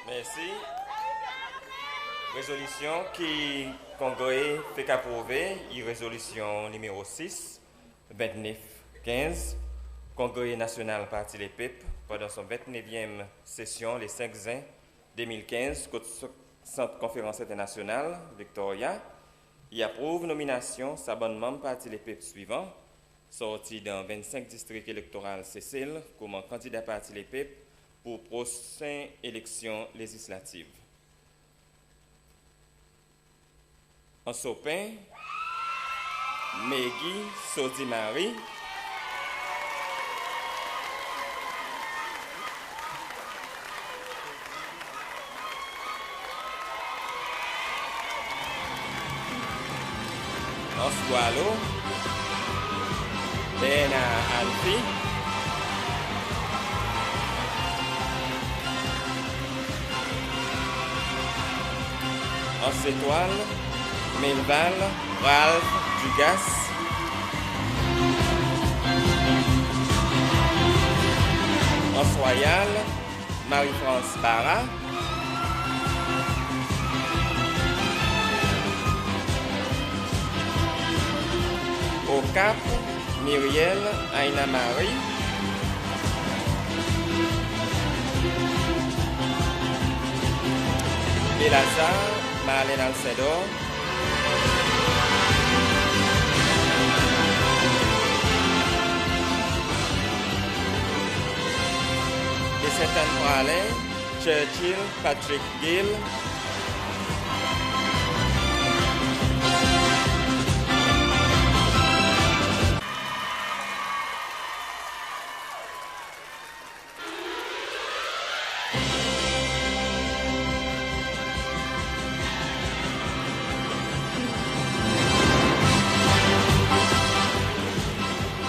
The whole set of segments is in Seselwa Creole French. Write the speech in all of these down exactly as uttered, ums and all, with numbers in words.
Mersi. Rezolisyon ki Kongre fek aprouve i rezolisyon nimero sis, ventnef, kenz. Kongre Nasyonal Parti Lepep, pandan son ventnevyenm sesyon le senk zen de mil kenz, kot Sant Konferans Enternasyonal, Victoria, i aprouv nominasyon sa bann manm Parti Lepep swivan, sorti dan vennsenk distrik elektoral Sesel, koman kandida Parti Lepep pour prosen eleksyon lezislatif. Anse Aux Pins, Meggy Sody Marie. Anse Boileau, Bernard Alphy. Anse Etoile, Melval Ralph Dugas. Anse Royale, Marie-France Barra. Au Cap, Muriel Aina Marie. Baie Lazare, Marlène Alcindor. Baie Ste Anne Praslin, Churchill Patrick Gill.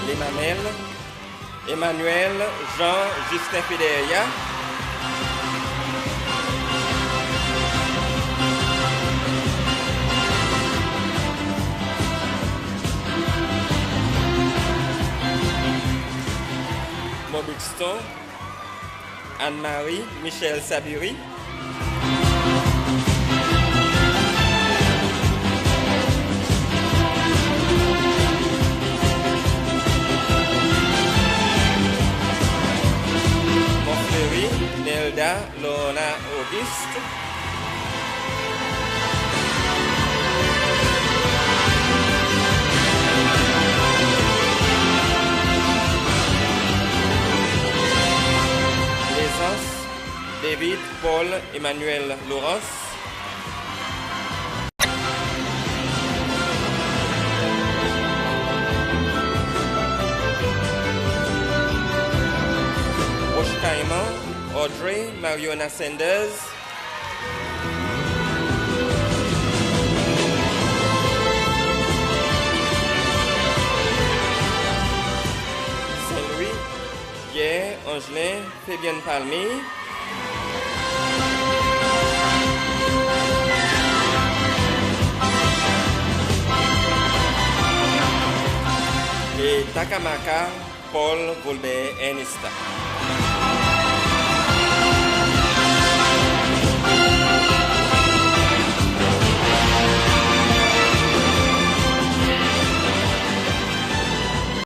Les Mamelles, Emmanuel Jean Justin Federia. Mont Buxton, Anne-Marie Michel Sabiri. Mont Fleuri, Nelda Lorna Auguste. Plaisance, David Paul Emmanuel Laurence. Roche Caiman, Audrey Mariona Sanders. Saint-Louis, Pierre Angelin Fabienne Palmyre. E Takamaka, Paul Volbert Ernesta.